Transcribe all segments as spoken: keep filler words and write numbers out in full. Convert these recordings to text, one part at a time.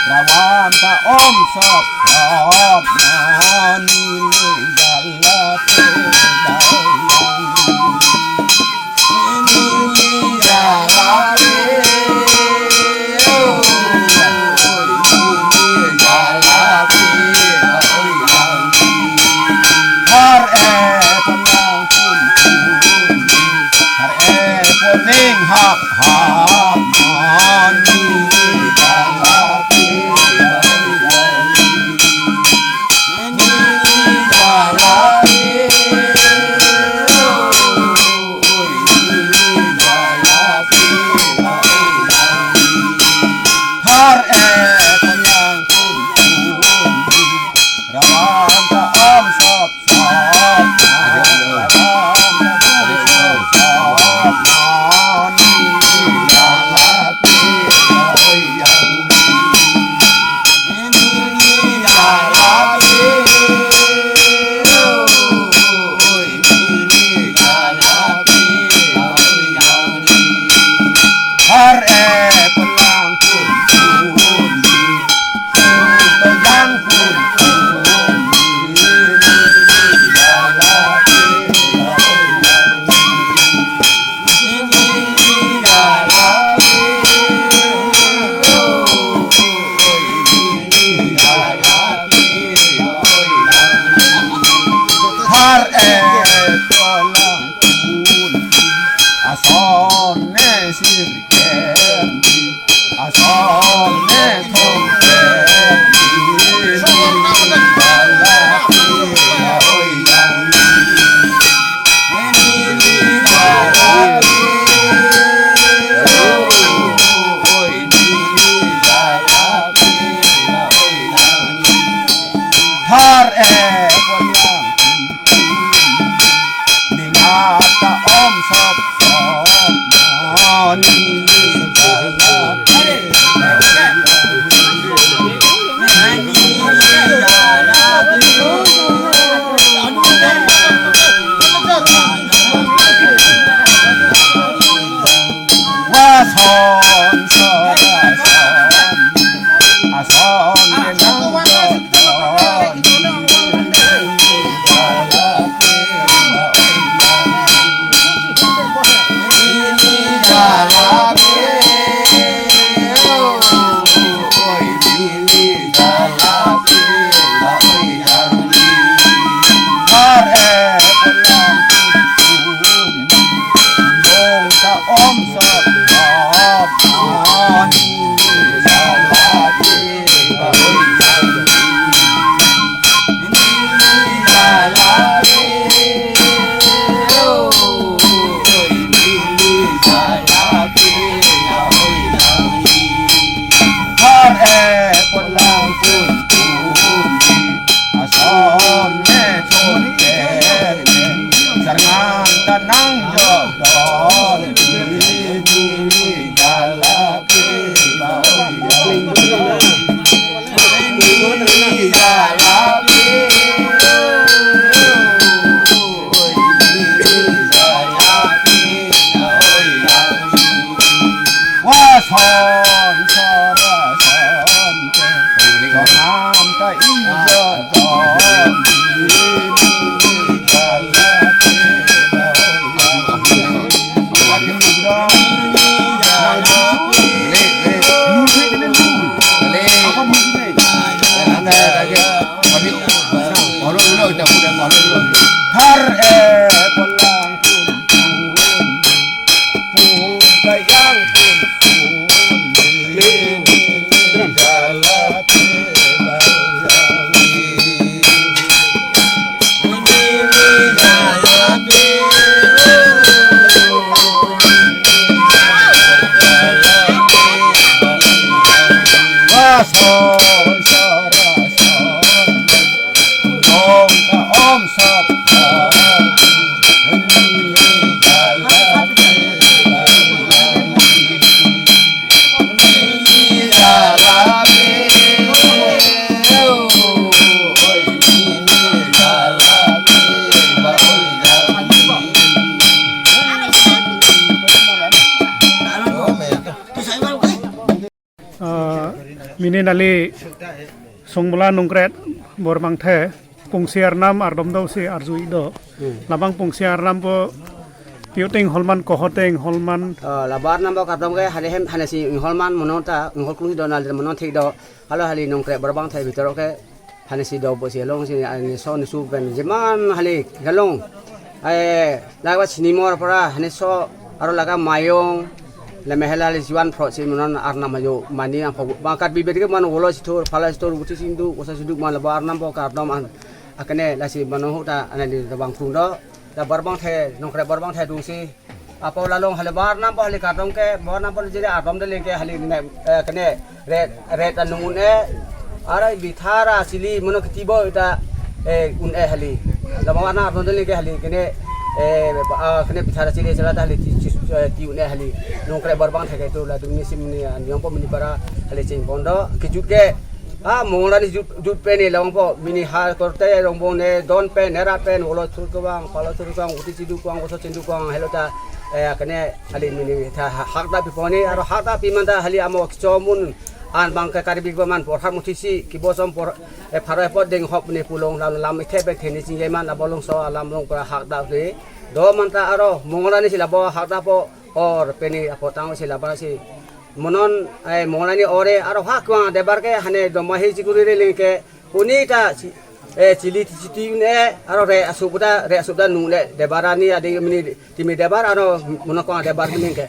Ravan ta om sop sop, mani le jala pe bayang. Ini jala pe, oh, ini jala pe bayang. Har e penang pun pun, har e pening hap hap, mani jala pe bayang. Har e penang pun pun, ravan ta om sop sop, ravan ta om sop sop, mani jala pe bayang. Har e penang pun pun, pun bayang pun pun. Har e penang pun, ason ne sirker, ason ne thongker, har e penang pun pun, ning ata om sop sop, mani jala pe bayang. Ason sora son, ason ke nang son. Har e penang pun pun, nong ta om sop sop, mani jala pe bayang. Har e penang pun pun, ason ne thongker, sarngan ta nang jodon, mani jala pe bayang. Ason sora son ke, sonam ta ingjodon. Har e penang pun pun, pun bayang pun pun, jala pe bayang. Ah, mini neli Songmola Nongkrek Borbangthe pungsi arnam ardom do si arju-i do. Hmm. Labang pungsi arnam po piuting holman kohote holman. Ah, labang arnam po kardom ke hane hem hane si holman monon ta hol klung do nal monon thik do. Halo hali Nongkrek Borbangthe bhitor ke hane si do pusi along si ani so nisu pen jeman hali galong. Eh, laga Sinimor para hane so aro laga Mayong le mehela hali jiwan phro si monon arnam ajo mani ang phogu. Bangkat bibet ke man wolo sithur, phala sithur, uti sinduk, usa sinduk man labo arnam po kardom an. Akene lasi mano huta anali tabang kung do. Da Borbangthe, Nongkrek Borbangthe dungsi. Apo lalong hali barnam po hali kardom ke, barnam po jiri ardom de lengke hali ne, eh, kene ret, ret anung un-e. Arai bithara sili mono kitibo ita, eh, un-e hali. Lama warna ardom de lengke hali kene, eh, ah, kene bithara sili sila ta hali ti, ti, eh, ti un-e hali. Nongkrek Borbangthe ke tu la dungni sim ni, ah, niom po mini para hali ching pondo. Kejut ke, ah, Mongrani jut, jut pen ni labang po mini har korte rongbong ne don pen, nera pen, wolo thur kewang, palo thur kewang, uti chidu kewang, oso chindu kewang, helo ta, eh, kene hali mini ta ha-, hak ta pi poni, aro hak ta pi man ta hali amo kechomun an bang ke Karbi paman porhat muthisi, kibo som por, eh, pharo epot deng hop ne pulong lam, lam ithe pe theni chingge man, labo longso alam long pra hak ta ni. Do man ta aro Mongrani si labo hak ta po or peni apotang si laba si. Monon, eh, Mongrani ore aro hak kewang debar ke hane domahi chikuri reling ke kuni ta chi-, eh, chili ti chiti ne aro re asu puta, re asu ta nung le debarani adi mini timi debar aro monon kewang debar mini ke.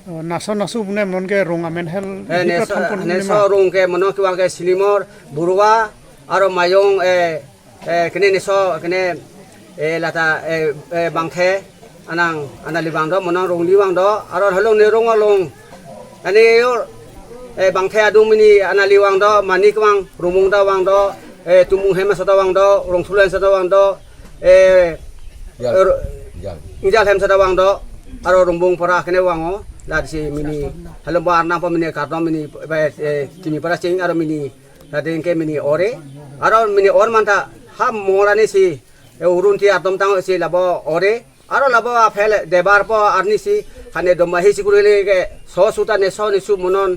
Oh, naso nasu punem non ke rong amen hel Eh, hi neso, prathan pon neso nema. Rong ke monon kewang ke Sinimor, Burwa, aro Mayong, eh, eh, kene neso, kene, eh, lata, eh, eh, Bangthe, anang, anali vang do, monon rong li vang do, aro halong ne rong along. Ani yo, eh, Bangthe adung mini anali vang do, Manik vang, Rumung ta vang do, eh, Tumung Hem sa ta vang do, Rongthulen sa ta vang do, eh, Jal. Ro-, Jal. Ingjal Hem sa ta vang do, aro Rongbong para kene vang o, la si mini, halom ba arnam pa mini kardom mini, eh, eh, timi para ching aro mini, la deng ke mini ore, aro mini or man ta, ha Mongrani si, eh, urun ti atom tang si labo ore, aro labo aphel debar po arni si, hane domahi si kurele ke, so suta neso nisu monon,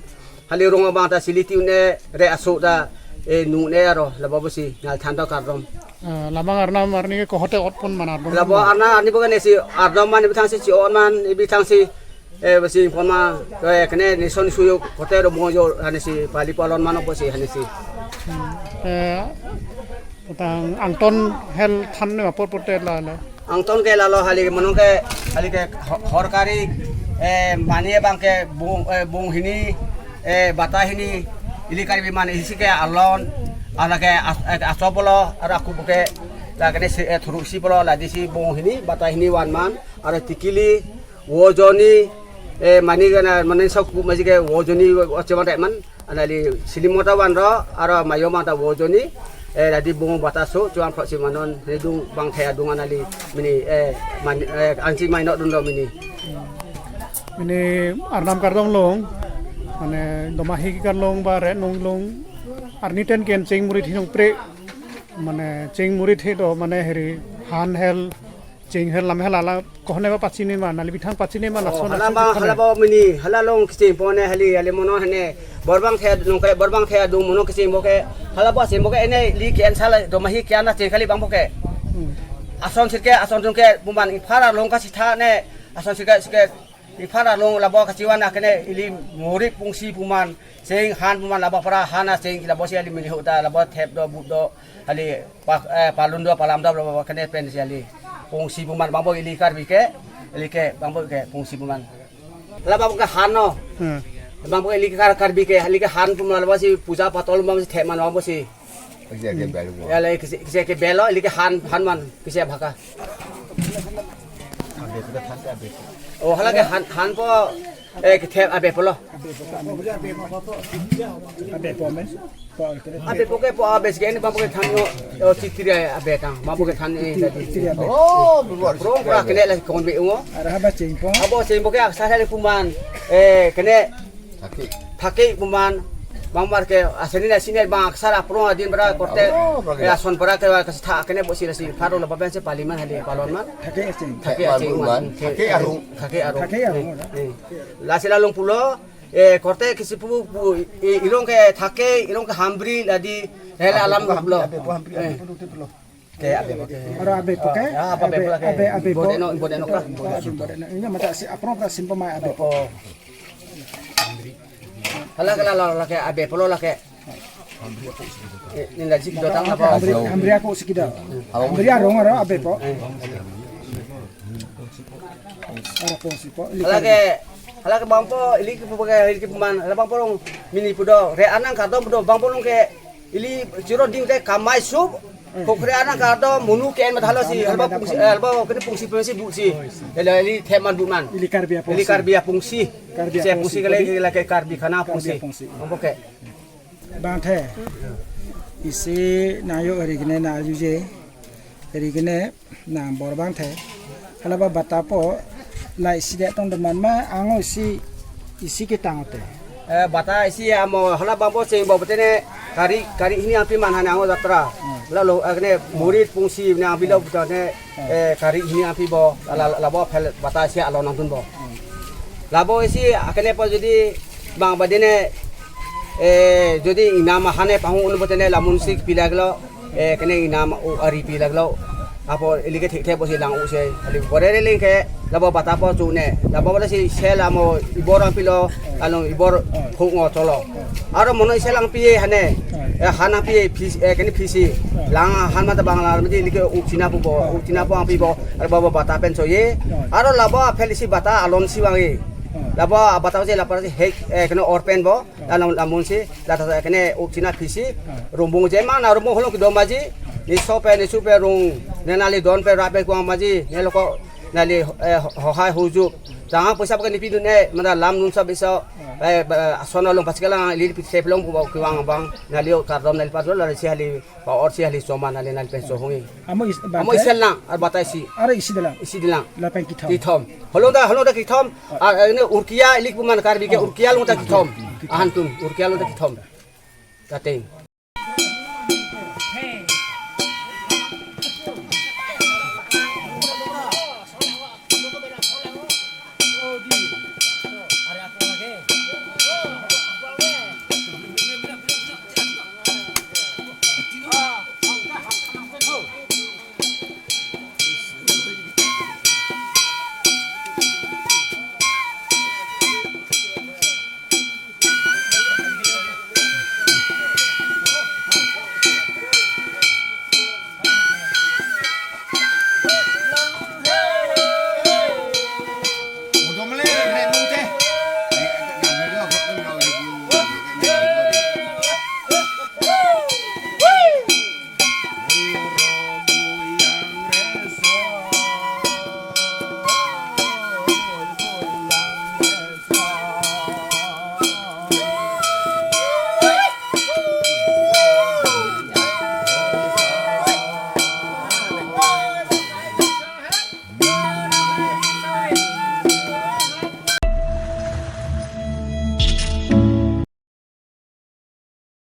hali rong abang ta siliti un-e re aso ta, eh, nung un-e aro, labo pusi, nal than do kardom. Ah, labang arnam arni ke kohote ot pon man ardom Labo pon man. Arnam arni bukan si ardom man ibithang si chi-on man ibithang si, eh, besi pon ma, eh, kene neso nisu yo kote ro mo yo hane si pali palon mano pusi hane si. Hmm. Eh, tang angton hel than ne apor porte la la. Angton ke lalo hali monon ke, hali ke ho-, horkari, eh, mani abang ke bung, eh, bung hini, eh, bata hini, ili Karbi man isi ke alon, ala ke as-, eh, aso bolo, ara aku buke, la kene si, eh, thuru si bolo, la di si bung hini, bata hini one man, ara tikili, wojoni, eh, mani kana, mani sok ku maji ke wojoni, oche man, anali Sinimor ta vang do, aro Mayong ta wojoni, eh, la di bung bata so, chuang phok si monon, ni dung Bangthe adung anali, mini, eh, man, eh, ansi mai no dun do mini. Mini arnam kardom long, mane domahi kekar long ba re nong long, arni ten ken cheng murit hinong pre, mane cheng murit he do, mane heri han hel, cheng hel lam hel ala kohone ba pachini ma, nali bithang pachini ma, Oh, lason hala ason ba, kithane. Hala ba mini, hala long kecheng pone hali, hali monon hane, Borbangthe, Nongkrek Borbangthe adung monon kecheng bo ke, hala ba cheng bo ke ene li ke ansala domahi ke ana cheng kali bang bo ke. Hmm. Ason sirke, ason sirke, puman iphara long kasitha ne, ason sirke, sirke, iphara long labo kachivan akene ili murit pungsi puman, cheng han puman labo para han a cheng labo si ali mini huta, labo thep do, but do, ali pa, eh, palun do, palam do, labo kene pen si ali. Pungsi puman bang bo ili Karbi ke, ili ke bang bo ke pungsi puman. Labo ke han no. Hmm. Bang bo ili Kar-, Karbi ke, ili ke han puman labo si puja patol bang si thep man bang bo si. Kisi ke bel mo. Ya le kisi, kisi ke belo, ili ke han, han man, kisi bhaka. Oh, hala ke han, han po, eh, kithep abe polo. Abe po men. Abe po ke po abe sike ni bang po ke than yo, yo titiri abe tang, bang po ke than ni tadi. Titiri abe. Oh, berbuat. Rong pra kene la kon be ungo. Ara haba cheng po. Abo cheng po ke aksa le puman. Eh, kene Thake. Thake puman. Bang mar ke aseni na sini bang aksar aprong adin pra korte. Oh, pra ke. Eh, ason pra ke kasitha kene bo si la si pharo la baben si paliman hali palon man. Thake cheng. Thake Thake cheng man. Man. Thake arung. Thake arung. Thake arung. Eh, eh. La si la long pulo. eh, korte kisi pu, pu, eh, ilong ke Thake, ilong ke Hambri, ladi, rela alam Hambri, lo. Hambri, Hambri, Eh. Hambri, Hambri, Hambri. Ke abe po ke. Aro abe po ke? Ah, abe po lake. Abe, abe po. Ibu Deno, Ibu Deno ka. Ibu Deno. Inya mata si apron ka simple mai abe po. Oh. Hala ke la, la, lake abe po lo lake. Eh, ni la jik do tang apa? Hambri, Hambri ako si kedo. Hambri arong aro abe po. Aro po si po. Hala ke, hala ke bang po, ili ke po ke, ili ke po man, hala bang po rong mini pu do, re-an nangkardom pu do, bang po rong ke, ili chiro ding te kamai sup, kok re-an nangkardom, munu ke en mat hala si, halaba pungsi, eh, halaba kene pungsi pungsi bu si. Hala ili theman bu man. Ili Karbi apungsi. Ili Karbi apungsi. Karbi Si apungsi apungsi kali kali. Kali ke Karbi khana Karbi apungsi. Apungsi. Bang po ke. Bangthe. Isi nayo eri kene na arjuje. Eri kene na bor bangthe. Halaba bata po la isi de tong deman ma ango isi isi ketang te. Eh, bata isi amo hala bang po sing bo betene kari, kari hini angpi man hane ango jatra. Hmm. Lalo, eh, kene murit pungsi ne angpi lo betene, Hmm. eh, kari hini angpi bo, la, la, labo phel bata isi alon nangdun bo. Hmm. Labo isi akene po jodi bang badene, eh, jodi inam ahane pahung unu betene lamun si pi laglo, eh, kene inam o ari pi laglo. Apo ili ke thik thek bo si lang u se. Ali bore re ling ke, labo bata po chu ne. Labo bata si sel amo ibor angpi lo, along ibor phuk ngo cholo. Aro mono isel angpi hane, eh, han angpi phis, eh, kene phisi. Lang han mata bang la mati ili ke u china pu bo, u china po angpi bo, aro babo bata pen choye. Aro labo aphel isi bata alon si wang e. Labo bata si lapar si hek, eh, kene or pen bo. Lalam lamun si, lata kene u china phisi, rumbung je mana rumbung holong kedo maji, ni so pe, ni su pe rung, ne nali don pe rap pe kuang maji, ne loko nali, eh, ho-, hohai huju. Jangan pusap ke nipi dun eh, mana lam nun sa bisa, eh, ba, asona long pas kelang, ili pi se pelong pu kuang bang, nali o kardom nali pas lo, lari si hali, pa or si hali soman nali nali pen so hongi. Amo is-, Amo bangthe? Isel lang, ar bata isi. Aro isi dalang. Isi dalang. Lapen kethom. Kethom. Holong ta, holong ta kethom. Ah, ini urkia ilik puman Karbi ke urkia long ta kethom. Ahantun, urkia long ta kethom. Kateng.